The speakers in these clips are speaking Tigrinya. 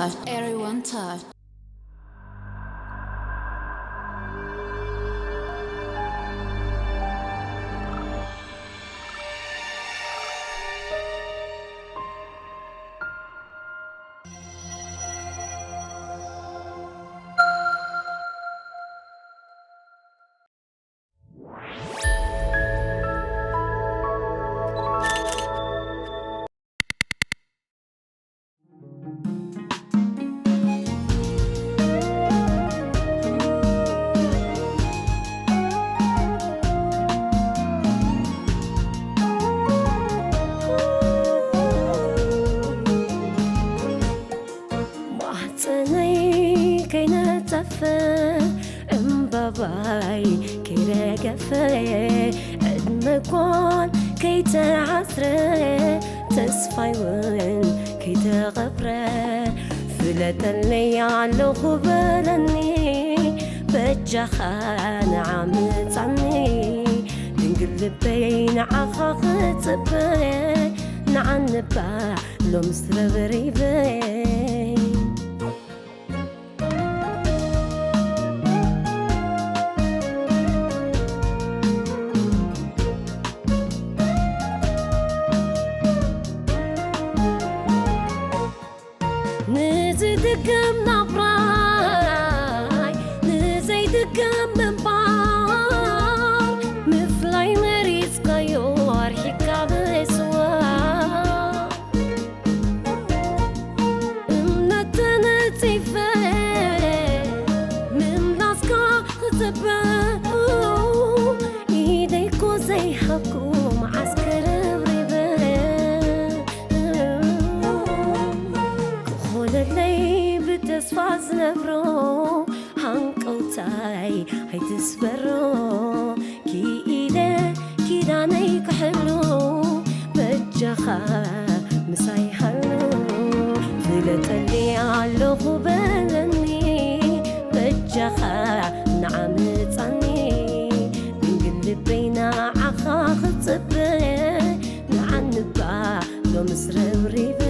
Everyone touch. ማህፀነይ ከይነፀፈ እምባባይ ከይረገፈ ዕድመ ጓል ከይተዓስረ ተስፋይ እውን ከይተቐብረ ፍለጠለይ ኣለኹ በለኒ በጃኻ ንዓ ምጻኒ ድንግል ልበይ ንዓኻ ክጽበ ንዓንባ ሎምስ ረብሪበይ ንዝድገም ናብራይ ንዘይድገም ምንባር ምፍላይ መሪፅካዮ ኣርሒካ ብስዋ እምነት ተነፂፈ ምምላስካ ክፅበ ኢደይኮ ዘይሃብኩ መዓስ ከረብሪበ ክኾነለይ ብተስፋ ዝነብሮ ሃንቀውታይ ኣይትስበሮ ክኢለ ኪዳነይ ክሕሉ በጃኻ ምሳይ ሃሉ ፍለጠኒ ኣለኹ በለኒ በጃኻ ንዓምፃኒ ድንግል ልበይ ንዓኻ ክፅበ ንዓንባ ሎምስ ረብሪበ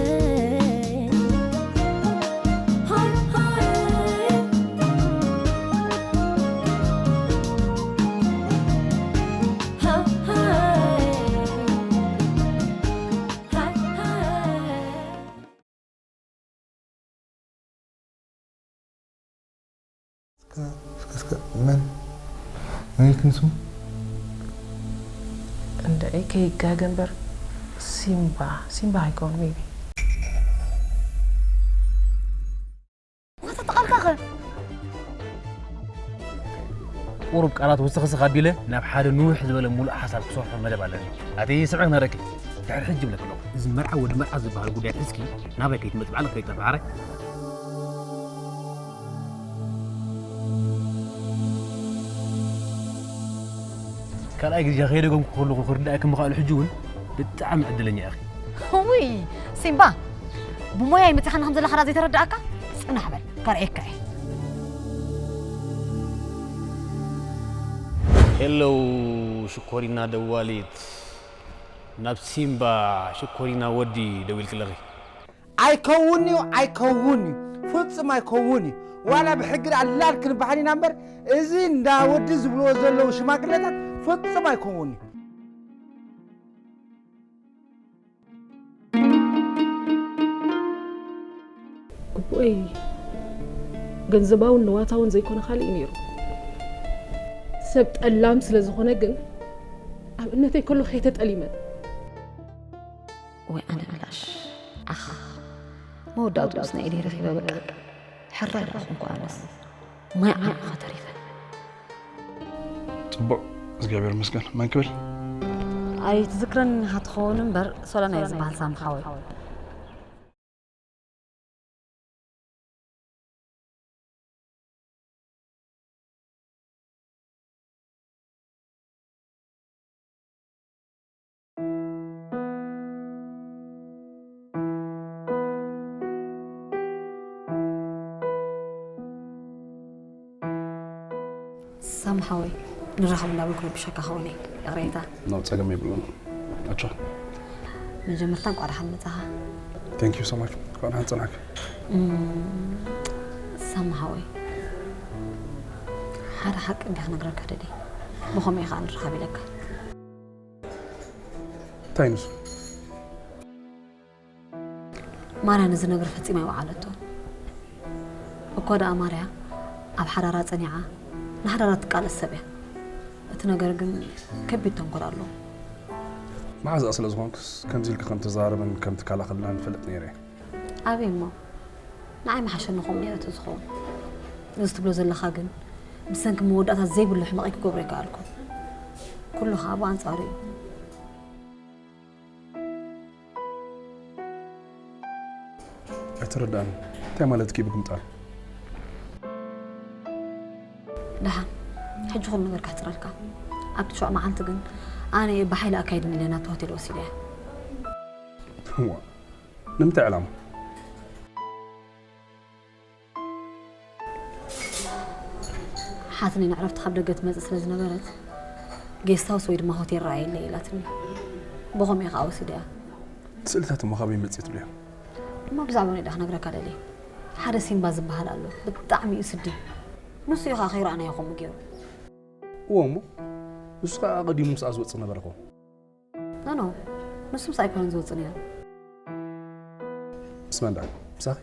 እስከ እስከ እስከ መን መን ኢልክኒ ስሙ? እንድዒ ከይጋገ እምበር ሲምባ ሲምባ ኣይኮን ሜቢ ዋታ ተቓልካኸ ቁሩብ ቃላት ውስኽስኽ ኣቢለ ናብ ሓደ ንውሕ ዝበለ ሙሉእ ሓሳብ ክሰርሖ መደብ ኣለኒ። ኣቲ ስምዕን ክነረኪ ድሕሪ ሕጂ ብለክ ኣለኹ። እዚ መርዓ ወዲ መርዓ ዝበሃል ጉዳይ ሒዝኪ ናባይ ከይትመጽ ባዕልኽ ከይጠፍዓረ። ካልኣይ ግዜ ከይደገምኩ ከለኹ ክርዳእኪ ምኽኣሉ ሕጂ እውን ብጣዕሚ ዕድለኛ ኢኺ። ውይ ሲምባ ብሞያይ መፂኻኒ ከም ዘለኻ ዳ ዘይተረዳእካ ፅናሕ በል ከርእየካ እየ። ሄሎ ሽኮሪና ደዋሊት ናብ ሲምባ ሽኮሪና ወዲ ደዊልክለኺ። ኣይከውን እዩ ኣይከውን እዩ ፍጹም ኣይከውን እዩ ዋላ ብሕጊ ደኣ ላል ክንበሃል ኢና እምበር እዚ እንዳ ወዲ ዝብልዎ ዘለዉ ሽማግለታት ፍጹም ኣይከውን እዩ ግቡእይ ገንዘባውን ንዋታውን ዘይኮነ ካልእ እዩ ነይሩ። ሰብ ጠላም ስለ ዝኾነ ግን ኣብ እምነተይ ከሎ ከይተጠሊመ። ወይ ኣነ ብላሽ ዓኽ መወዳእትኡስ ናይ ኢደይ ረኺበ በቃ ሕራይ ረኣኹ እንኳ ኣነስ ማይ ዓሚኻ ተሪፈ። ፅቡቕ እግዚኣብሔር ይመስገን። መን ክብል? ኣይትዝክረኒ ኢኻ ትኸውን እምበር ሶሎና እየ ዝበሃል ሳሚ ሓወይ። ሳሚ ሓወይ ንራኸብ እንዳበልኩ ረቢሸካ ክኸውን እየ ይቕሬታ። No ፀገም የብሉን ኣቻ። መጀመርታ እንቋዕ ደሓን መጻኻ። Thank you so much እንኳዕ ደሓን ጸናሕኪ። እም፣ ሳሚ ሓወይ፣ ሓደ ሓቂ እንዲያ ክነግረካ ደልየ። ብኸመይ ከዓ ንራኸብ ኢለካ? እንታይ ንሱ? ማርያ ነዚ ነገር ፈጺማ ኣይወዓለቶ። እኳ ደኣ ማርያ ኣብ ሓዳራ ጸኒዓ ንሓዳራ ትቃለስ ሰብ እያ። እቲ ነገር ግን ከቢድ ተንኮል ኣለዎ። መሓዛኣ ስለ ዝኾንክስ ከምዚ ኢልካ ከም ትዛረብን ከም ትከላኸልናን ንፈልጥ ነይረ። ኣበይ እሞ ንዓይ መሓሸኒ ከምኡ ነይረ ተዝኸውን። እዚ ትብሎ ዘለኻ ግን ብሰንኪ መወዳእታ ዘይብሉ ሕመቕ ክገብሮ ኣይከኣልኩ። ኩሉ ኸኣ ብኣንጻሩ እዩ። ኣይተረዳእን። እንታይ ማለት እዩ ብግምጣል? ደሓን፣ ሕጂ ኩሉ ነገር ከሕጽረልካ። ኣብቲ ሽዑ መዓልቲ ግን ኣነ እየ ብሓይሊ ኣካይድኒ ኢለ ናብቲ ሆቴል ወሲደያ። እዋ፣ ንምንታይ ዕላማ? ሓትኒ ንዕረፍቲ ካብ ደገ ትመጽእ ስለ ዝነበረት ጌስት ሃውስ ወይ ድማ ሆቴል ረኣየለይ ኢላትኒ። ብኸምኡ እየ ከዓ ወሲደያ። ስእልታት እሞ ካበይ መጽእ ትብልዮ? እሞ ብዛዕባ ንዳ ክነግረካ ደልየ። ሓደ ሲምባ ዝበሃል ኣሎ፣ ብጣዕሚ እዩ ስዲ። ንሱ እዩ ከዓ ከይረኣናዮ ከምኡ ገይሩ። እዎ እሞ ንሱ ከዓ ኣቐዲሙ ምስኣ ዝወፅእ ነበረ ኾ። ኖ ኖ፣ ንሱ ምስ ኣይኮነን ዝወፅእ ነይሩ። ምስ መን ደኣ? ምሳኺ?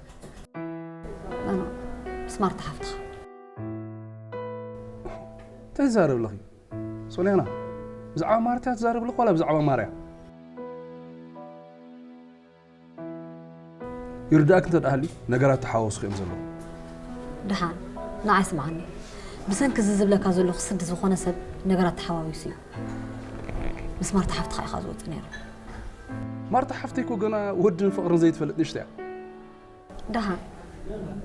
ኖ ኖ፣ ምስ ማርታ ሓፍትኻ። እንታይ ትዛረብ ኣለኺ ሶልያና? ብዛዕባ ማርታ ትዛረብ ኣለኹ ዋላ ብዛዕባ ማርያ? ይርዳእክ እንተ ደኣ ሃልዩ ነገራት ተሓዋወስኹ እዮም ዘለዉ። ደሓን ንዓይ ስምዓኒ። ብሰንኪ እዚ ዝብለካ ዘለኹ ስዲ ዝኾነ ሰብ ነገራት ተሓዋዊሱ እዩ። ምስ ማርታ ሓፍትኻ ኢኻ ዝወፅእ ነይሩ። ማርታ ሓፍተይ እኮ ገና ወድን ፍቕርን ዘይትፈልጥ ንእሽቶ እያ። ደሓን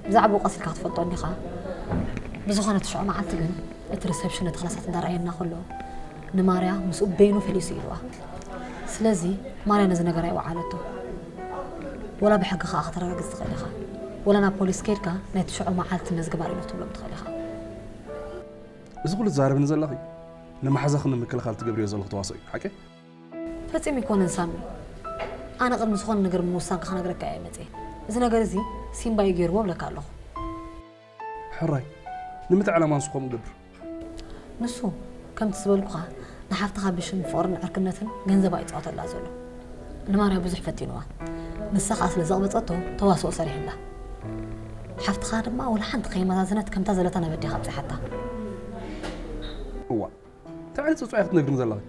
ብዛዕባኡ ቀስ ኢልካ ክትፈልጦ እንዲኻ። ብዝኾነ እቲ ሽዑ መዓልቲ ግን እቲ ሪሰፕሽን ነቲ ክላሳት እንዳረኣየና ከሎ ንማርያ ምስኡ በይኑ ፈሊሱ ኢልዋ። ስለዚ ማርያ ነዚ ነገር ኣይወዓለቶ። ወላ ብሕጊ ከኣ ከተረጋግጽ ትኽእል ኢኻ። ወላ ናብ ፖሊስ ከይድካ ናይቲ ሽዑ መዓልቲ መዝገብ ኣርእዮ ክትብሎም ትኽእል ኢኻ። እዚ ኩሉ ትዛረብኒ ዘለኺ ንመሓዛኺ ንምክልኻል ትገብርዮ ዘለኺ ተዋስኦ እዩ ሓቂ? ፈጺሙ ኣይኮነን ሳሚ። ኣነ ቅድሚ ዝኾነ ነገር ምውሳንካ ክነግረካ እየ መጽየ። እዚ ነገር እዚ ሲምባ እዩ ገይርዎ እብለካ ኣለኹ። ሕራይ ንምንታይ ዕላማ ንሱ ከምኡ ይገብር? ንሱ ከምቲ ዝበልኩኻ ንሓፍትኻ ብሽም ፍቕርን ዕርክነትን ገንዘባ ይጻወተላ ዘሎ። ንማርያ ብዙሕ ፈቲንዋ። ንሳ ኸኣ ስለ ዘቕበጸቶ ተዋስኦ ሰሪሕላ። ሓፍትኻ ድማ ወላ ሓንቲ ከይመዛዘነት ከምታ ዘለታ ነበዲኻ ኣብጺሓታ። እዋ እንታይ ዓይነት ጽጹ እያ ክትነግርኒ ዘለኺ?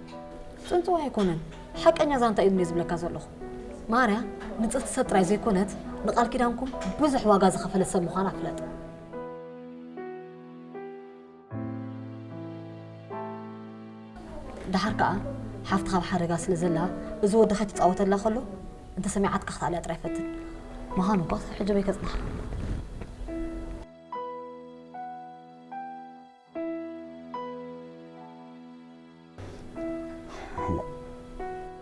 ጽንጽዋ ኣይኮነን ሓቀኛ ዛንታ እዩ ዝብለካ ዘለኹ። ማርያ ንጽህቲ ሰብ ጥራይ ዘይኮነት ንቃል ኪዳንኩም ብዙሕ ዋጋ ዝኸፈለት ሰብ ምዃና ፍለጥ። ደሓር ከኣ ሓፍትኻ ኣብ ሓደጋ ስለ ዘላ እዚ ወዲ ከይትጻወተላ ከሎ እንተ ሰሚዓትካ ክትኣልያ ጥራይ ፈትን። ምዃኑ እኳ ክሳብ ሕጂ በይ ከጽንሓ።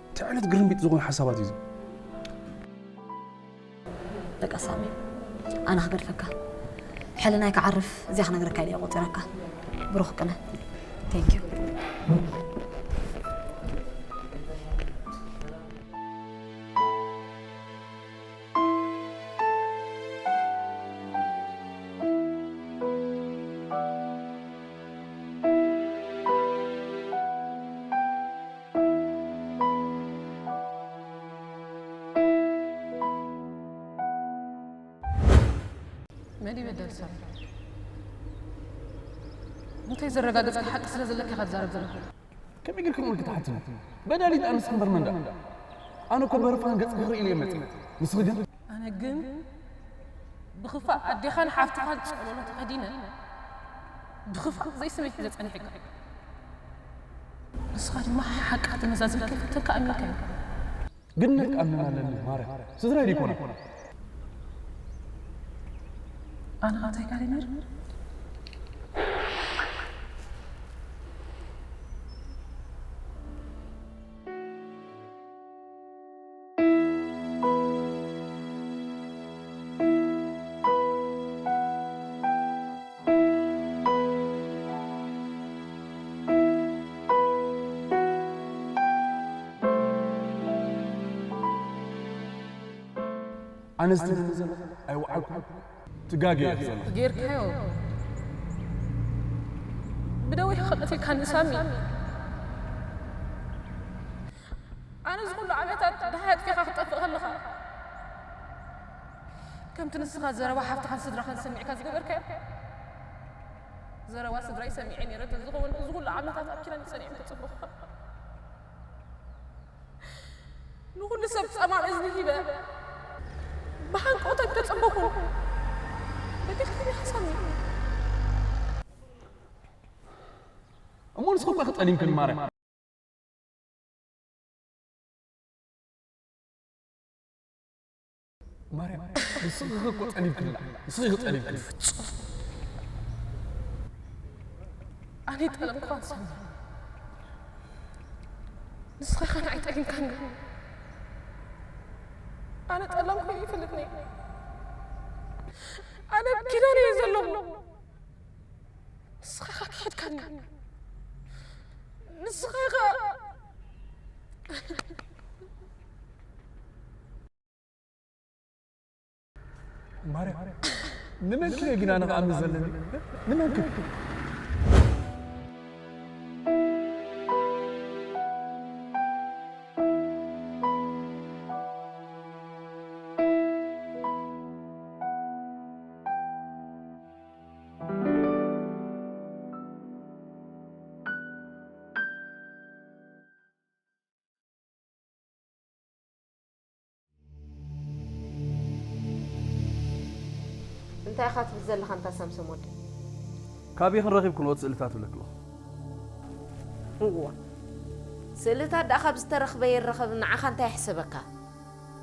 እንታይ ዓይነት ግርምቢጥ ዝኾነ ሓሳባት እዩ እዚ? በቃ ሳሚ ኣነ ክገድፈካ። ሕልናይ ክዓርፍ እዚኣ ክነግረካ ኢለ ቆጺረካ። ብሩኽ ቅነ። Thank you። መን ይበደል ሰብ? እንታይ ዘረጋገጽካ ሓቂ ስለ ዘለካ ኢኻ ትዛረብ ዘለኻ? ከመይ ጌርካ ምልክት ሓትኒ? በዳሊት ኣንስ እምበር መን ደኣ? ኣነ እኮ በርፋን ገጽ ክርኢ ኢለ እየ መጺእ። ንስኺ ግን? ኣነ ግን ብኽፋእ ኣዴኻን ሓፍትኻን ጸሎሎ ተኸዲነ ብኽፋእ ዘይስመይ ሒዘ ጸኒሐካ። ንስኻ ድማ ሓቃ ተመዛዚንካ ይፈተንካ ኣሚንካ ኢኻ። ግን ነቃ ምን ኣለኒ ማርያ ስድራይ ዲኮና ኣነ እንታይ ጋር ነር ኣነ ዝትብለኒ ዘሎ ኣይወዓልኩ። ትጋገ እየ ዘሎ። ጌርካዮ። ብደዊኻ ቀቲልካኒ ሳሚ። ኣነ ዝኹሉ ዓመታት ደሃይ ኣጥፊኻ ክትጠፍእ ከለኻ፣ ከምቲ ንስኻ ዘረባ ሓፍትኻን ስድራኻን ሰሚዕካ ዝገበርካዮ፣ ዘረባ ስድራይ ሰሚዐ ነይረ። ተዝኸውን እዚ ኩሉ ዓመታት ኣብ ኪዳን ክጸንዕም ተጸበኹኻ። ንኹሉ ሰብ ጸማም እዝኒ ሂበ፣ ብሃንቀውታ ተጸበኹ። በቃ ክትብል ሓሳብ እሞ ንስኺ እኮ ክጠሊምክን ማርያም። ማርያም፣ ንስኺ እኮ ጠሊብክላ፣ ንስኺ ጠሊብክላ። ኣነ ጠለምኳን ሳሚ። ንስኻ ኢኻ ንዓይ ጠሊምካኒ። ኣነ ጠለምኩ ይፈልጥኒ። ኣነ ኣብ ኪዳን እየ ዘለኹ። ንስኻ ኢኻ ክሒድካኒ። ንስኻ ኢኻ ማርያም፣ ንመንክ እየ ግን ኣነ ክኣምን ዘለኒ? ንመንክ? እንታይ ኢኻ ትብል ዘለኻ ኣንታ ሳምሶም ወደይ? ካበይ ክንረኺብ ክንወት ስእልታት እብለኪ ኣለኹ። እዋ፣ ስእልታት ደኣ ካብ ዝተረኽበ ይረኸብ፣ ንዓኻ እንታይ የሕሰበካ?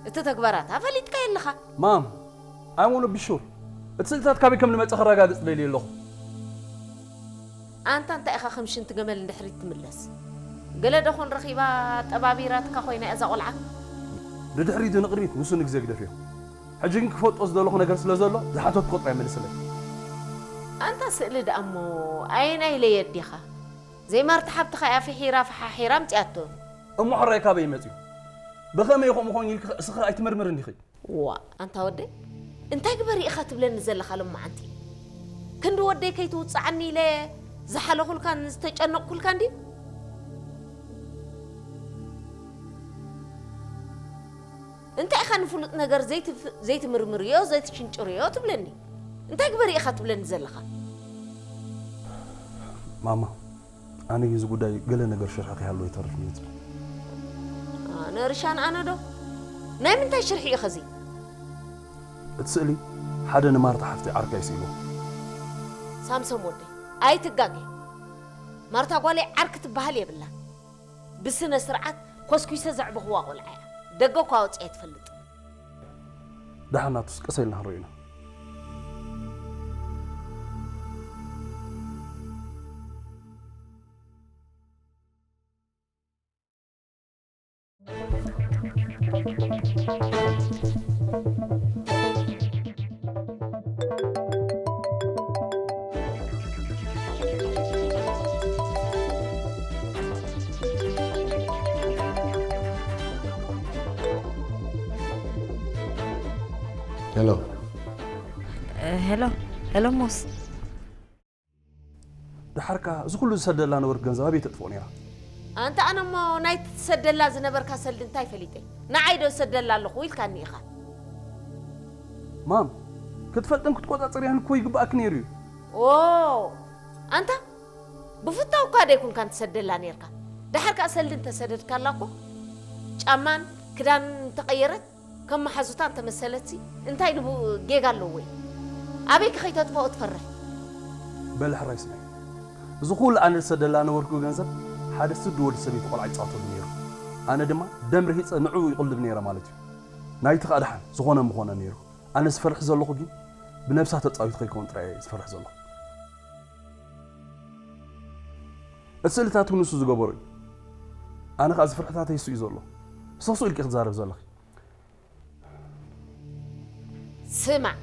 እቲ ተግባራታ ፈሊጥካዮ ኣለኻ። ማም፣ I wanna be sure። እቲ ስእልታት ካበይ ከም ዝመጸ ከረጋግጽ ደልየ ኣለኹ። ኣንታ እንታይ ኢኻ ከም ሽንቲ ገመል ንድሕሪት ትምለስ? ገለ ዶ ኾን ረኺባ ጠባቢራትካ ኮይና እዛ ቆልዓ? ንድሕሪት ንቕድሚት ውሱን ግዜ ግደፍዮ። ሕጂ ግን ክፈልጦ ዝደለኹ ነገር ስለ ዘሎ ዝሓተትኩ ጥራይ መልስለይ። ኣንታ ስእሊ ደኣ እሞ ኣየናይ ለየት ዲኻ? ዘይማርታ ሓብትኻ እያ ፍሒራ ፈሓሒራ ኣምጺኣቶ። እሞ ሕራይ ካበይ መጺኡ? ብኸመይ ከምኡ ኾይኑ ኢልኪ እስኺ ኣይትምርምርን ዲኺ? ዋእ፣ ኣንታ ወደይ፣ እንታይ ግበሪ ኢኻ ትብለኒ ዘለኻ ሎማዓንቲ? ክንዲ ወደይ ከይትውጽዓኒ ኢለ ዝሓለኹልካን ዝተጨነቕኩልካን ድዩ? እንታይ ኢኻ ንፍሉጥ ነገር ዘይትፍ-፣ ዘይትምርምርዮ፣ ዘይትሽንጭርዮ ትብለኒ? እንታይ ግበሪ ኢኻ ትብለኒ ዘለኻ? ማማ፣ ኣነ ግን እዚ ጉዳይ ገለ ነገር ሽርሒ ከይሃለዎ ይተርፍ እዩ ዝብል። ኣነ ርሻን ኣነ ዶ? ናይ ምንታይ ሽርሒ እዩ ኸዚ? እቲ ስእሊ ሓደ ንማርታ ሓፍቲ ዓርካ እዩ ስኢልዎ። ሳምሶም ወደይ፣ ኣይትጋገ። ማርታ ጓለይ ዓርኪ ትበሃል የብላን። ብስነ ስርዓት ኮስኩሰ ዘዕበኽዋ ቆልዓ እያ። ደገ እኳ ወፂኣ ኣይትፈልጥ። ደሓን ናቱስ ቀስ ኢልና ክንሪኦ ኢና። ሄሎ። ሄሎ፣ ሄሎ ሞስ። ደሓርካ እዚ ኩሉ ዝሰደላ ነበርኩ ገንዘብ ኣበይ ተጥፍኦ ነይራ? ኣንታ ኣነ እሞ ናይቲ ትሰደላ ዝነበርካ ሰልዲ እንታይ ፈሊጠ? ንዓይ ዶ ዝሰደላ ኣለኹ ኢልካኒ ኢኻ? ማም፣ ክትፈልጥን ክትቆጻጸርያን እኮ ይግባኣኪ ነይሩ እዩ። ኦ፣ ኣንታ ብፍታው እኳ ደይኮንካን ትሰደላ ነይርካ። ደሓር ከኣ ሰልዲ እንተሰደድካላ እኮ ጫማን ክዳን እንተቐየረት ከም መሓዙታ እንተመሰለትሲ እንታይ ንቡእ ጌጋ ኣለዎ ወይ? ኣበይ ከ ከይተጥፍኦ ትፈርሕ? በሊ ሕራይ ስማይ። እዚ ኩሉ ኣነ ዝሰደላ ነበርኩ ገንዘብ ሓደ ስዲ ወዲ ሰበይቲ ቆልዓ ይጻወተሉ ነይሩ። ኣነ ድማ ደም ርሂጸ ንዕኡ ይቕልብ ነይረ ማለት እዩ። ናይቲ ከኣ ደሓን ዝኾነ ምኾነ ነይሩ። ኣነ ዝፈርሕ ዘለኹ ግን ብነብሳ ተጻዊቱ ከይከውን ጥራይ እየ ዝፈርሕ ዘለኹ። እቲ ስእልታት እውን ንሱ ዝገበሮ እዩ። ኣነ ከኣ እዚ ፍርሕታተይ እሱ እዩ ዘሎ። ስቕ ስቕ ኢልኪ ክትዛረብ ዘለኺ። ስማዕ፣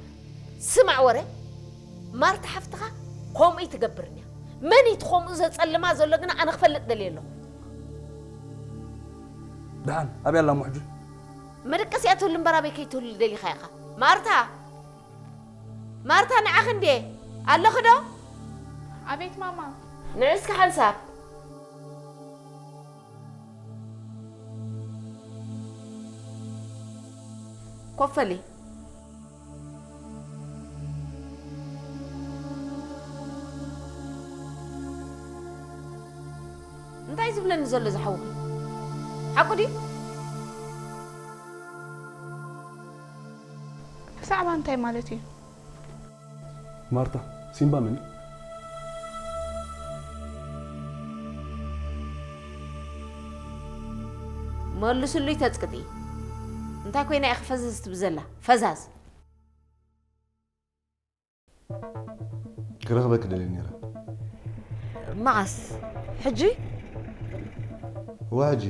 ስማዕ ወረ። ማርታ ሓፍትኻ ከምኡ እዩ ትገብርን እያ። መን እዩ እቲ ከምኡ ዘጸልማ ዘሎ ግና ኣነ ክፈልጥ ደልየ ኣለኹ። ደሓን፣ ኣበይ ኣላ እሞ ሕጂ? መደቀሲኣ ትህሉ እምበር ኣበይ ከይትህሉ ደሊኻ ኢኻ? ማርታ! ማርታ፣ ንዓኺ እንዴ? ኣለኺ ዶ? ኣቤት ማማ። ንዒ እስኪ ሓንሳብ። ኮፍ በሊ። እንታይ ዝብለኒ ዘሎ ዝሓውኺ? ሓቁ ድዩ? ብዛዕባ እንታይ ማለት እዩ? ማርታ፣ ሲምባ መን እዩ? መልስሉይ ተጽቅጢ። እንታይ ኮይና ኢኺ ፈዘዝ ትብል ዘላ? ፈዛዝ። ክረኽበኪ ደልየ ነይረ። መዓስ? ሕጂ? እዋ ሕጂ።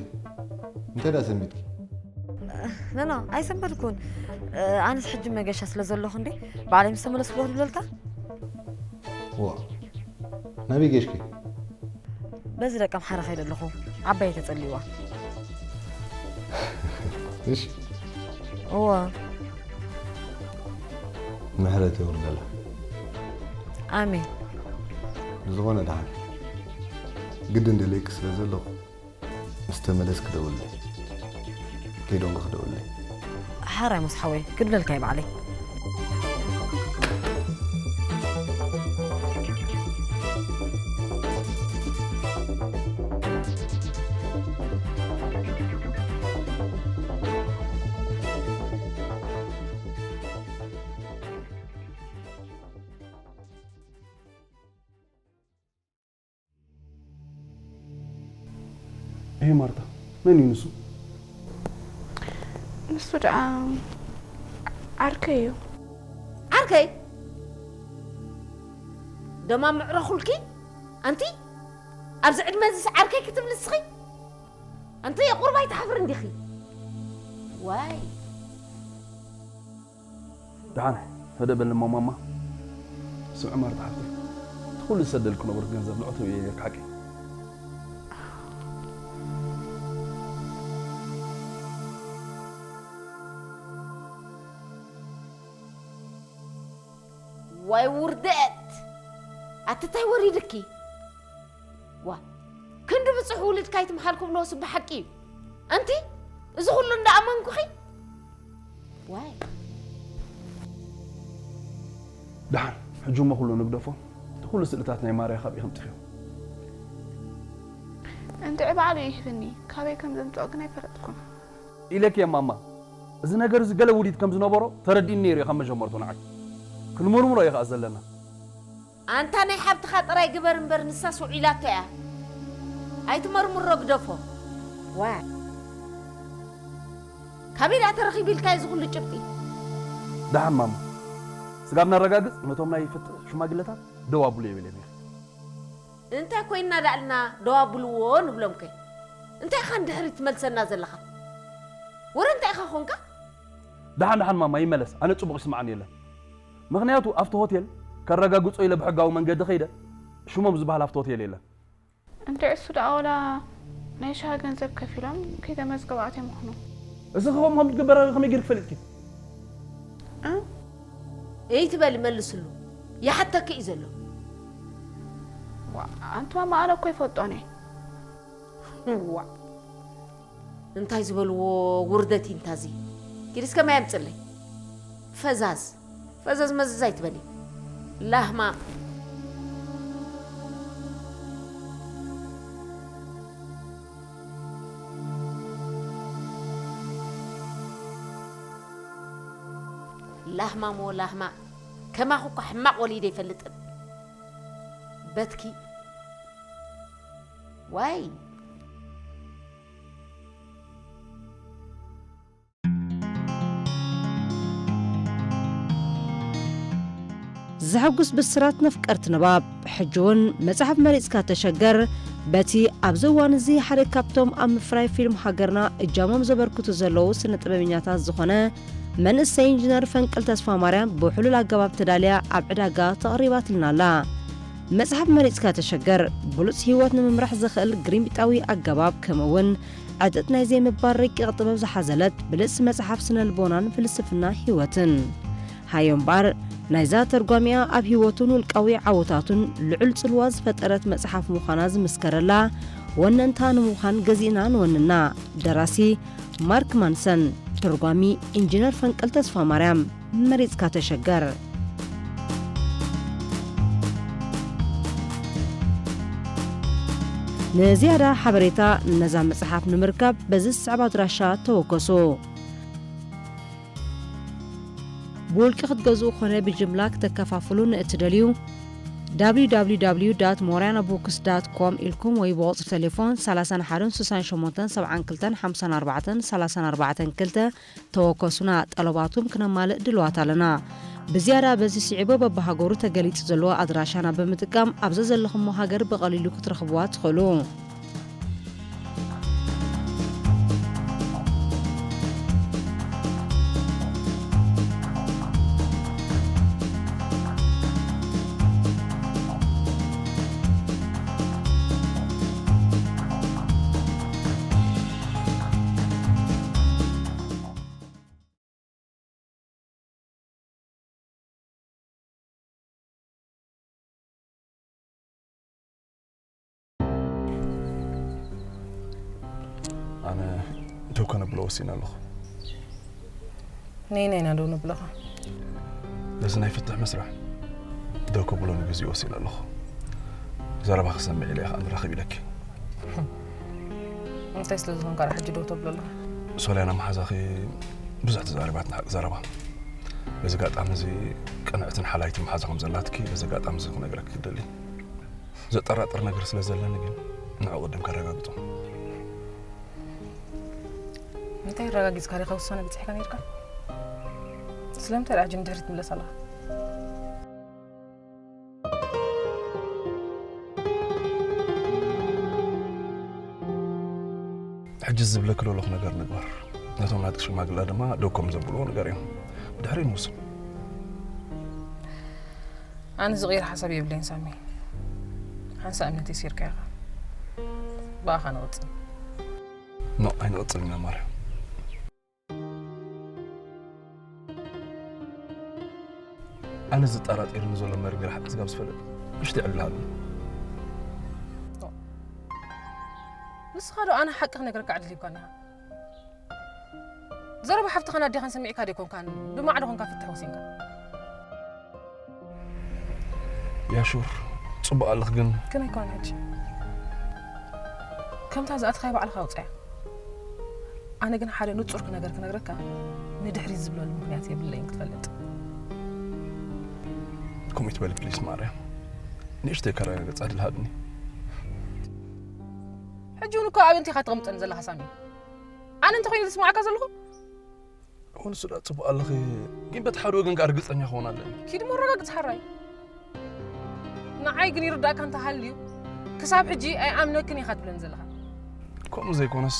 እንታይ ደኣ ሰንቢድኪ? ኖ፣ ኖ፣ ኣይሰንበድኩን። ኣነስ ሕጂ መገሻ ስለ ዘለኹ እንዴ፣ ባዕለይ ምስ ተመለስኩ ዶ ክድውለልካ? ዋ፣ ናበይ ገሽኪ? በዚ ደቀ ኣምሓራ ከይደ ኣለኹ፣ ዓባይ ተጸልይዋ። እሺ። እወ። ምሕረት የውርደላ። ኣሜን። ብዝኾነ ደሓን ግድን ደልየኪ ስለ ዘለኹ፣ ምስ ተመለስኪ ደውልለይ። ከይደንጎኺ ደውልለይ። ሓራይ ሙስ ሓወይ፣ ክድለልካ እየ ባዕለይ። ኤህ ማርታ፣ መን እዩ ንሱ? ንሱ ደኣ ዓርከይ እዩ። ዓርከይ? ደማ ምዕረኹልኪ? ኣንቲ፣ ኣብዚ ዕድመ እዚስ ዓርከይ ክትብሊ ንስኺ? ኣንቲ፣ ቁሩብ ኣይትሓፍርን ዲኺ? ዋይ። ደሓን፣ ህድእ በሊ እሞ ማማ። ስምዒ ማርታ ሓፍተይ፣ እቲ ኩሉ ዝሰደልኪ ነበርኩ ገንዘብ ንዑ ትብልዮ ኔርኪ ሓቂ? ዋይ ውርደት! ኣቲ ታይ ወሪድኪ? ዋ፣ ክንዲ ብጹሕ ውሉድካ ኣይትምሓል ክብልዎስ ብሓቂ እዩ። ኣንቲ፣ እዚ ኩሉ እንዳኣመንኩኺ? ዋይ። ደሓን፣ ሕጂ እሞ ኩሉ ንግደፎ። እቲ ኩሉ ስእልታት ናይ ማርያ ካበይ ከምጺኽዮ? እንድዒ ባዕሉ ይህብኒ፣ ካበይ ከም ዘምጽኦ ግን ኣይፈለጥኩን። ኢለኪ እየ ማማ፣ እዚ ነገር እዚ ገለ ውዲት ከም ዝነበሮ ተረዲእኒ ነይሩ እዩ ካብ መጀመርቱ ንዓይ። ክንምርምሮ እዩ ከኣ ዘለና። ኣንታ ናይ ሓብትኻ ጥራይ ግበር እምበር ንሳስ ውዒላቶ እያ። ኣይትመርምሮ ግደፎ። ዋ። ካበይ ደኣ ተረኺቡ ኢልካ እዚ ኩሉ ጭብጢ? ደሓን ማማ፣ ስጋብ ነረጋግጽ ነቶም ናይ ፍትሕ ሽማግለታት ደው ኣብሉ ይብል እየ ነይረ። እንታይ ኮይንና ደኣልና ደው ኣብልዎ ንብሎም ከ? እንታይ ኢኻ ንድሕሪት ትመልሰና ዘለኻ? ወረ እንታይ ኢኻ ኾንካ? ደሓን ደሓን ማማ ይመለስ፣ ኣነ ጽቡቕ ይስምዓኒ የለን። ምኽንያቱ ኣብቲ ሆቴል ከረጋግጾ ኢለ ብሕጋዊ መንገዲ ከይደ ሽሞም ዝበሃል ኣብቲ ሆቴል የለን። እንድዒ እሱ ደኣ ወላ ናይ ሻሂ ገንዘብ ከፊሎም ከይተመዝገቡ ኣትዮም ይኹኑ። እዚ ከምኡ ከም ዝግበር ከመይ ጌርኪ ፈሊጥኪ? እ? እይ ትበሊ መልስሉ። ይሓተኪ እዩ ዘሎ። ዋ፣ ኣንቲ ማማ ኣነ እኮ ይፈልጦን እየ። ዋ። እንታይ ዝበልዎ ውርደት እዩ እንታዚ? ኪዲ እስከ ማይ ኣምጽለይ። ፈዛዝ፣ ፈዘዝ መዝዝ ኣይትበሊ። ላህማ። ላህማ ሞ ላህማ። ከማኹ እኮ ሕማቕ ወሊደ ኣይፈልጥን። በትኪ። ዋይ። ዘሐጉስ ብስራት ነፍቀርቲ ንባብ። ሕጂ እውን መጽሓፍ መሪጽካ ተሸገር። በቲ ኣብዚ እዋን እዚ ሓደ ካብቶም ኣብ ምፍራይ ፊልም ሃገርና እጃሞም ዘበርክቱ ዘለዉ ስነ ጥበበኛታት ዝኾነ መንእሰይ ኢንጂነር ፈንቅል ተስፋማርያም ብሕሉል ኣገባብ ተዳልያ ኣብ ዕዳጋ ተቐሪባትልና ኣላ። መጽሓፍ መሪጽካ ተሸገር፣ ብሉጽ ህይወት ንምምራሕ ዘኽእል ግሪምቢጣዊ ኣገባብ፣ ከምኡ እውን ዕጥጥ ናይ ዘይምባር ረቂቕ ጥበብ ዝሓዘለት ብልጽቲ መጽሓፍ ስነ ልቦናን ፍልስፍና ህይወትን። ሃዮ እምበኣር፣ ናይዛ ተርጓሚኣ ኣብ ህይወቱን ውልቃዊ ዓወታቱን ልዑል ጽልዋ ዝፈጠረት መጽሓፍ ምዃና ዝምስከረላ፣ ወነንታ ንምዃን ገዚእና ንወንና። ደራሲ ማርክ ማንሰን፣ ተርጓሚ ኢንጂነር ፈንቅል ተስፋማርያም። መሪጽካ ተሸገር። ንዝያዳ ሓበሬታ ነዛ መጽሓፍ ንምርካብ በዚ ዝስዕብ ኣድራሻ ተወከሱ። ብውልቂ ክትገዝኡ ኮነ ብጅምላ ክተከፋፍሉ ንእትደልዩ፣ www.morianabooks.com ኢልኩም ወይ ብቁጽሪ ቴሌፎን ሰላሳን ሓደን ስሳን ሸሞንተን ሰብዓን ክልተን ሓምሳን ኣርባዕተን ሰላሳን ኣርባዕተን ክልተ ተወከሱና። ጠለባትኩም ክነማልእ ድልዋት ኣለና። ብዝያዳ በዚ ስዒቡ በብሃገሩ ተገሊጹ ዘለዎ ኣድራሻና ብምጥቃም ኣብ ዘዘለኹሞ ሃገር ብቐሊሉ ክትረኽብዋ ትኽእሉ። ኣነ ደው ከነብሎ ወሲነ ኣለኹ። ነይናይና ደው ነብለኻ? ነዚ ናይ ፍትሕ መስርሕ ደው ከብሎ ንግዜኡ ወሲነ ኣለኹ። ዘረባ ክሰምዕ ኢለ እየ ከዓ ንራኸብ ኢለኪ። እንታይ ስለ ዝኾንካ ደኣ ሕጂ ደው ተብሎ ኣለኻ? ሶልያና መሓዛኺ ብዙሕ ተዛሪባትና ሓቂ ዘረባ። በዚ ኣጋጣሚ እዚ ቅንዕትን ሓላይትን መሓዛ ከም ዘላትኪ በዚ ኣጋጣሚ እዚ ክነግረኪ ክደሊ። ዘጠራጥር ነገር ስለ ዘለኒ ግን ንዕኡ ቅድም ከረጋግጾ። እንታይ ኣረጋጊጽካ ዲኻ ውሳነ በጺሕካ ነይርካ? ስለምንታይ ደኣ ሕጂ ንድሕሪት ትምለስ ኣለኻ? ሕጂ ዝብለኪ ዘለኹ ነገር ንግበር። ነቶም ናትኪ ሽማግለ ድማ ደው ከም ዘብልዎ ንገርዮም። ብድሕሪ ንውስን። ኣነ ዝቕይር ሓሳብ የብለይን ሳሚ። ሓንሳእ እምነት የሲርካ ኢኻ። ብኣኻ ንቕጽል። ኖ፣ ኣይንቕጽልን ኢና ማርያም። ኣነ ዝጠራጠርኒ ዘሎ መርሚረ ሓቂ ስጋብ ዝፈልጥ ንእሽተይ ዕድል ሃብኒ። ንስኻ ዶ ኣነ ሓቂ ክነግረካ ዕድል ሂብካኒ ኢኻ? ዘረባ ሓፍትኻን ኣዴኻን ሰሚዕካ ዶ ኣይኮንካን ብማዕዶ ኮንካ ፍትሕ ወሲንካ? ያሹር፣ ጽቡቕ ኣለኽ ግን። ግን ኣይኮነን ሕጂ። ከምታ ዝኣትኻያ ባዕልኻ ኣውጽኣያ። ኣነ ግን ሓደ ንጹር ነገር ክነግረካ፣ ንድሕሪት ዝብለሉ ምኽንያት የብለይን ክትፈልጥ። ከምኡ ይትበል ፕሊስ ማርያም። ንእሽተይ ከረጋግጽ ዕድል ሃብኒ። ሕጂ እውን እኮ ኣበይ እንቲኻ ትቕምጠኒ ዘለኻ ሳሚ? ኣነ እንተኾይነ ዝስማዓካ ዘለኹ? እወ፣ ንሱ ደኣ ጽቡቕ ኣለኺ፣ ግን በቲ ሓደ ወገን ከኣ ርግጸኛ ክኸውን ኣለኒ። ኪድ እሞ ኣረጋግጽ ሓራይ። ንዓይ ግን ይርዳእካ እንተሃልዩ፣ ክሳብ ሕጂ ኣይኣምነክን ኢኻ ትብለኒ ዘለኻ። ከምኡ ዘይኮነስ፣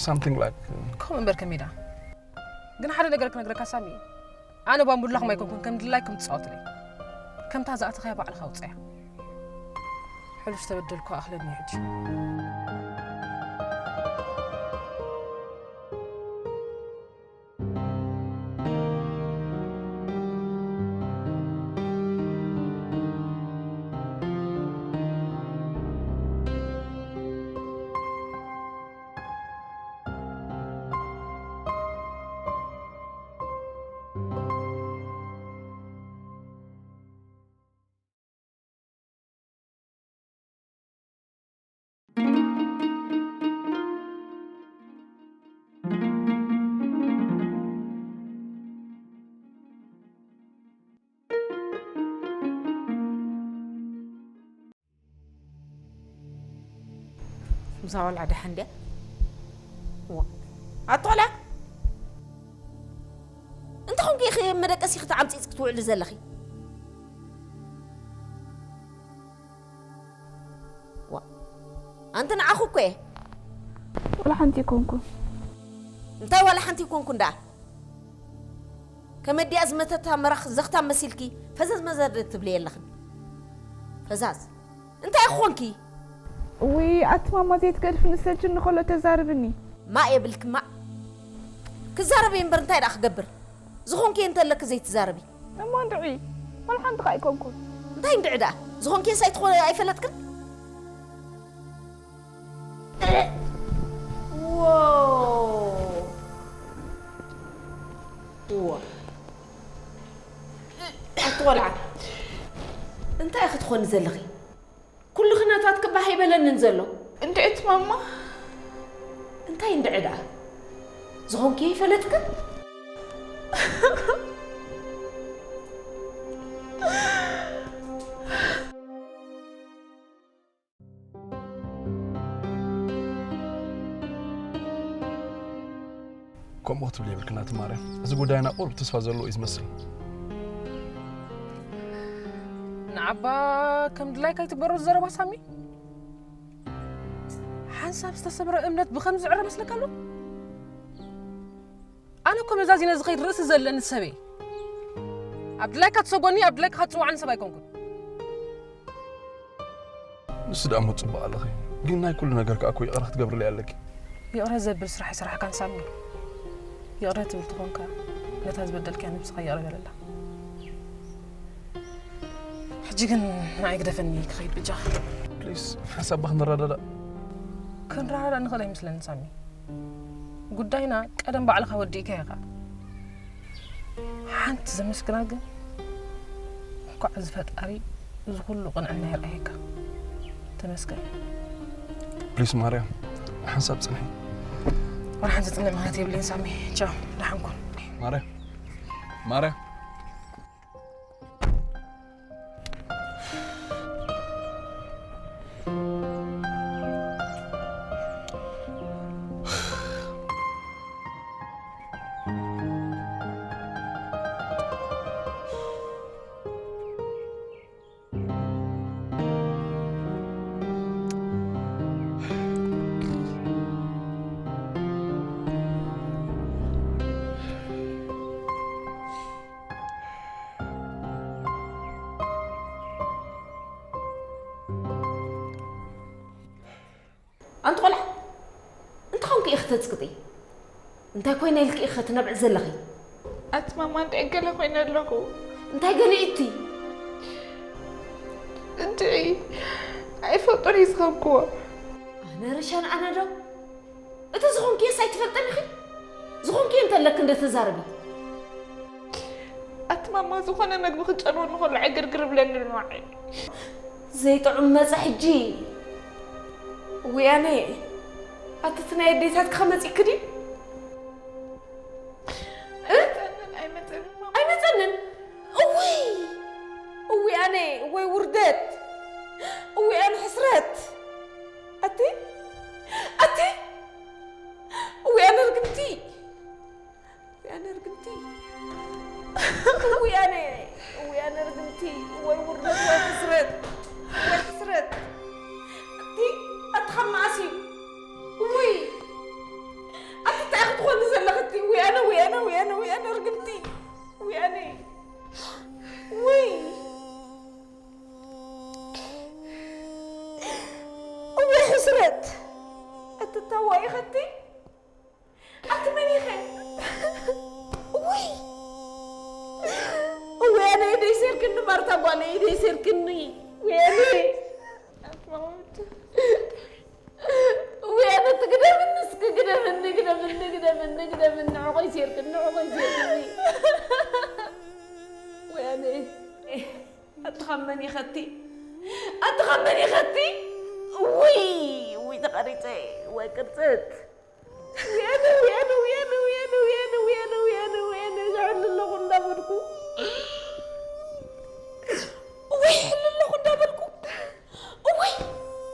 something like፣ ከምኡ እምበር ከመይ ደኣ? ግን ሓደ ነገር ክነግረካ ሳሚ፣ ኣነ ባምቡላኹም ኣይኮንኩን ከም ድላይኩም ትጻወቱለይ። ከምታ ዝኣተኻያ ባዕልኻ ኣውጽኣያ። ሕሉፍ ዝተበደልኩ ኣኽለኒ ሕጂ። ምሳ ቆልዓ ደሓን ድያ? ዋ። ኣቶ ቆልዓ? እንታይ ኾንኪ ኢኺ መደቀሲ ክትዓምጺ ክትውዕሊ ዘለኺ? ዋ። ኣንቲ ንዓኹ እኮ እየ። ዋላ ሓንቲ ኣይኮንኩን። እንታይ ዋላ ሓንቲ ኣይኮንኩን ደኣ? ከመዲኣ ዝመተታ መራኽ ዘኽታም መሲልኪ ፈዘዝ መዘዝ ትብሊ የለኽን። ፈዛዝ። እንታይ ክኾንኪ? እውይ፣ ኣቲ ማማ ዘይትገድፍኒ፣ ሰልችኒ ከሎ ተዛርብኒ። ማእ የብልኪ ማእ። ክዛረብ እየ እምበር እንታይ ደኣ ክገብር? ዝኾንኪ እንተለኪ ዘይትዛረቢ። እሞ እንድዒ፣ ዋላ ሓንቲ ኸኣ ኣይኮንኩን። እንታይ እንድዒ ደኣ? ዝኾንኪ ሳይትኾነ ኣይፈለጥክን? ዎ። ዎ። ኣቲ ቆልዓ፣ እንታይ ኢኺ ትኾኒ ዘለኺ? ኩሉ ኽነታት ክባህ ኣይበለንን ዘሎ። እንድዒ እቲ ማማ። እንታይ እንድዒ ደኣ? ዝኾንኪ ይፈለጥክን? ከምኡ ክትብል የብልክን ኣቲ ማርያም። እዚ ጉዳይና ቁሩብ ተስፋ ዘለዎ እዩ ዝመስል። ንዓባ ከም ድላይካ ኣይትግበሮ ዝዘረባ ሳሚ። ሓንሳብ ዝተሰብረ እምነት ብኸምዚ ዝዕረ መስለካ ኣሎ? ኣነ እኮ መዛዚነ ዝኸይድ ርእሲ ዘለኒ ሰብ እየ። ኣብ ድላይካ ትሰጎኒ፣ ኣብ ድላይካ ክትጽውዓኒ ሰብ ኣይኮንኩን። ንሱ ደኣ እሞ ጽቡቕ ኣለኺ፣ ግን ናይ ኩሉ ነገር ከኣ እኮ ይቕረ ክትገብርለይ ኣለኪ። ይቕረ ዘብል ስራሕ ኣይሰራሕካን ሳሚ። ይቕረ ትብል ተኾንካ ነታ ዝበደልካያ ነብስኻ ይቕረ በለላ። ሕጂ ግን ንዓይ ግደፈኒ ክኸይድ ብጃኻ። ፕሊስ ሓንሳብ እባ ክንረዳዳእ። ክንረዳዳእ ንኽእል ኣይመስለንን ሳሚ። ጉዳይና ቀደም ባዕልኻ ወዲእካዮ ኢኻ። ሓንቲ ዘመስግና ግን እንኳዕ እዚ ፈጣሪ እዚ ኩሉ ቅንዕና የርኣየካ። ተመስገን። ፕሊስ ማርያም ሓንሳብ ጽንሒ። ዋላ ሓንቲ ዝጽንዕ ምኽንያት የብለይን ሳሚ። ቻው፣ ደሓን ኩን። ማርያም ማርያም ኣንቲ ቆልዓ እንታይ ኾንኪ ኢኺ ተጽቅጢ? እንታይ ኮይነ ኢልኪ ኢኺ ትነብዒ ዘለኺ? ኣቲ ማማ እንታይ ገለ ኮይነ ኣለኹ። እንታይ ገለ ኢቲ? እንድዒ ኣይፈልጦን እየ ዝኸንክዎ። ኣነ ረሻን ኣነ ዶ? እቲ ዝኾንክዮስ ኣይትፈልጥን ኢኺ? ዝኾንክዮ እንተለኪ እንደ ተዛረቢ። ኣቲ ማማ ዝኾነ መግቢ ክጨንወኒ ከሎ ዕግርግር ብለኒ ኣሎ ንዓይ። ዘይጥዑም መጸ ሕጂ። ውያነ ኣቲ እቲ ናይ ኣዴታትኪ ከመጺእኪ ድዩ? ኣይመጸንን ማማ። ኣይመጸንን። እውይ እውይ ኣነ ወይ ውርደት እውይ ኣነ ሕስረት ኣቲ ኣቲ እውይ ኣነ ርግምቲ እውይ ኣነ ርግምቲ እውይ ኣነ እውይ ኣነ ርግምቲ ወይ ውርደት ወይ ሕስረት ወይ ሕስረት ኣቲ ኣቲ ካብ መዓስ እዩ እውይ ኣቲ እንታይ ክትኾኒ ዘለኽቲ እውይ ኣነ እውይ ኣነ እውይ ኣነ እውይ ኣነ ርግምቲ እውይ ኣነ ውይ እውይ ሕስረት እትታዋይ ኸቲ ኣቲ መን ኢኸ እውይ እውይ ኣነ ኢደይ ሴርክኒ ማርታ ጓለ ኢደይ ሴርክኒ ውይ ኣነ ውይ ኣነ ትግደፍኒ እስኪ ግደፍኒ ግደፍኒ ግደፍኒ ግደፍኒ ንዕቆይ ሴርክኒ ንዕቆይ ሴርክኒ ውይ ኣነ ኣትኻመን ይኸቲ ኣትኻመን ይኸቲ ውይ ውይ ተቐሪፀ ወይ ቅርፅት ውያነ ውያነ ውያነ ውያነ ውያነ ውያነ ውያነ ውያነ ዝሕል ኣለኹ እንዳበልኩ ውይ ሕል ኣለኹ እንዳበልኩ እወይ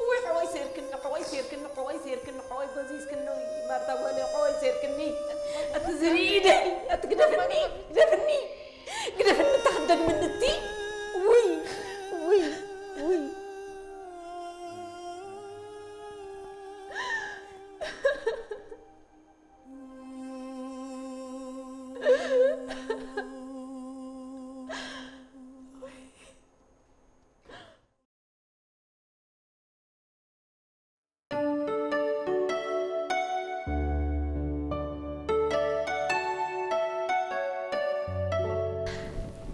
እወይ ሓወይ ሴርክኒ ሓወይ ሴርክኒ ሓወይ ሴርክኒ ሓወይ ጎዚዝክኒ ማርታ ጓለይ ሓወይ ሴርክኒ ኣቲ ዝርኢ ኢደይ ኣቲ ግደፍኒ ግደፍኒ ግደፍኒ እታ ክትደግምኒ እቲ ውይ ውይ ውይ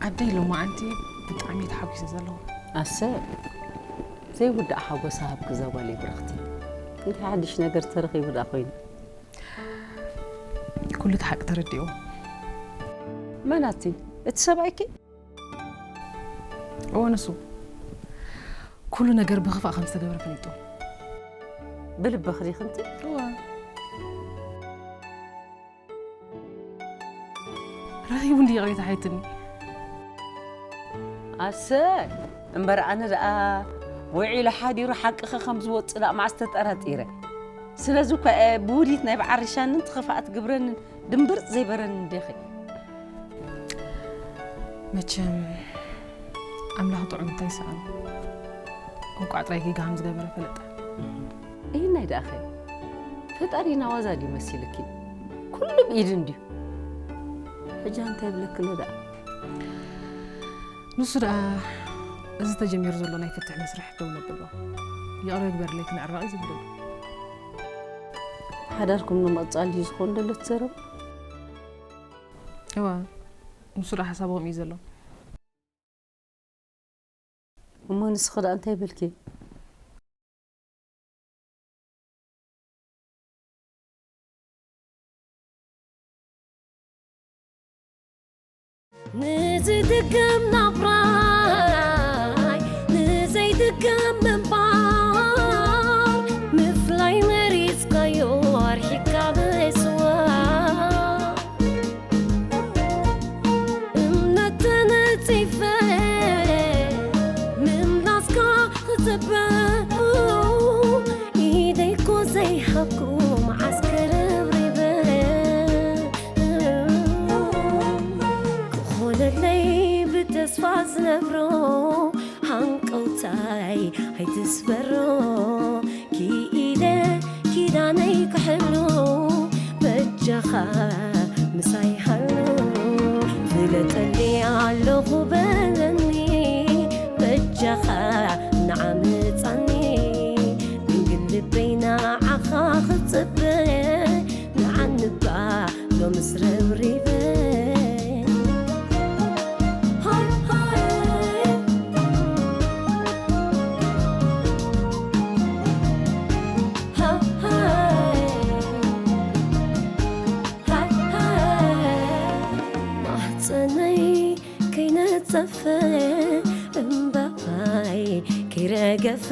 ኣደይ ሎማዓንቲ ብጣዕሚ እየ ተሓጒሰ ዘለኹ። ኣሰ፣ ዘይውዳእ ሓጎስ ሃብኪ እዛ ጓለይ ብርኽቲ። እንታይ ሓድሽ ነገር ተረኺቡ ደኣ ኮይኑ? ኩሉ እቲ ሓቂ ተረዲእዎ። መን ኣቲ? እቲ ሰብኣይኪ? እወ፣ ንሱ። ኩሉ ነገር ብኽፋእ ከም ዝተገበረ ፈሊጡ። ብልብኺ ዲኺ እንቲ? እወ። ረኺቡ እንድዩ ይቕሬታ ሓቲትኒ። ኣሰ፣ እምበር ኣነ ደኣ ውዒሉ ሓዲሩ ሓቅኺ ከም ዝወጽእ ደኣ መዓስ ተጠራጢረ። ስለዚ እኳ እየ ብውዲት ናይ በዓል ሪሻንን እቲ ኽፍኣት ግብረንን ድምብርጽ ዘይበረኒ እንዲኺ። መቸም ኣምላኽ ጥዑም እንታይ ይሰኣኖ? እንቋዕ ጥራይ ጌጋ ከም ዝገበረ ፈለጠ። እሂናይ ደኣኸ ፈጣሪና ዋዛ ድዩ መሲልኪ? ኩሉ ብኢዱ እንድዩ። ሕጂ እንታይ ይብለኪ ኣሎ ደኣ? ንሱ ደኣ እዚ ተጀሚሩ ዘሎ ናይ ፍትሕ መስርሕ ደው ነብሎ። ይቕረ ግበርለይ ክንዕረቕ እዩ ዝብለሉ። ሓዳርኩም ንምቕጻል ድዩ ዝኾን ዘሎ እቲ ዘረባ? እወ፣ ንሱ ደኣ ሓሳቡ ከምኡ እዩ ዘሎ። እሞ ንስኺ ደኣ እንታይ በልኪ? ንዝድገም ናብራይ ንዘይድገም ምንባር ምፍላይ መሪጽካዮ ኣርሒቕካ ምስዋር እምነት ተነጺፈ ምምላስካ ክጽበ ኢደይ እኮ ዘይሃብኩ መዓስ ከረብሪበ ክኾነለይ ብተስፋ ዝነብሮ ሃንቀውታይ ኣይትስበሮ ክኢለ ኪዳነይ ክሕሉ በጃኻ ምሳይ ሃሉ ፍለጠኒ ኣለኹ በለኒ በጃኻ ንዓምጻኒ ድንግል ልበይ ንዓኻ ክጽበ ንዓንባ ሎምስ ረብሪበ ሃይ ሃይ ሃይ ሃይ ሃይ ሃይ ማህፀነይ ከይነፀፈ እምባይ ከይረገፈ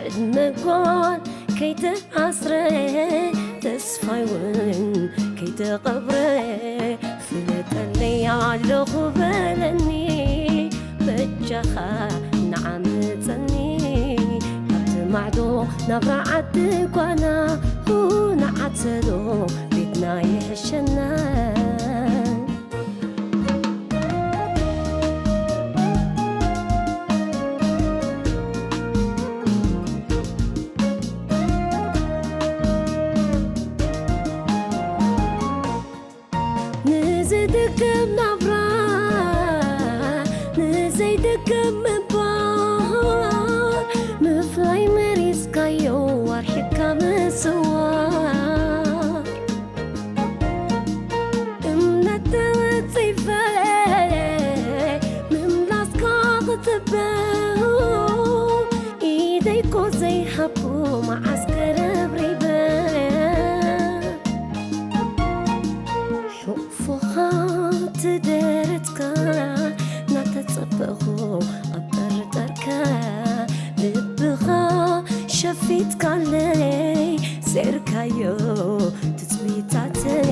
ዕድመ ጓል ከይተኣስረ ተስፋይ እውን ከይተቐብረ ፍለጠለይ ኣለኹ በለኒ በጃኻ ንዓምፀኒ ኣብቲ ማዕዶ ናብራ ዓዲ ጓና ንዓተሎ ቤትና ይሕሸና ንዝድገም ናብራ ንዘይድገም ምባል ምፍላይ መሪጽካዮ ኣርሒቕካ ምስዋር እምነት ተወጺፈ ምምላስካ ክጽበ ኢደይ እኮ ዘይሃብኩ መዓስ ከረብሪበ ሕቑፎኻ ትደረትካ ናተጸበኹ ኣብ ጠርጠርካ ልብኻ ሸፊትካለይ ሴርካዮ ትጽቢታተይ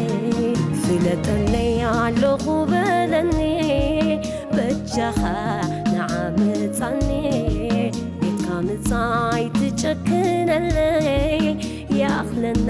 ፍለጠለይ ኣለኹ በለኒ በጃኻ ንዓምጻኒ ቤትካ ምጻይ ትጨክነለይ ይኣኽለና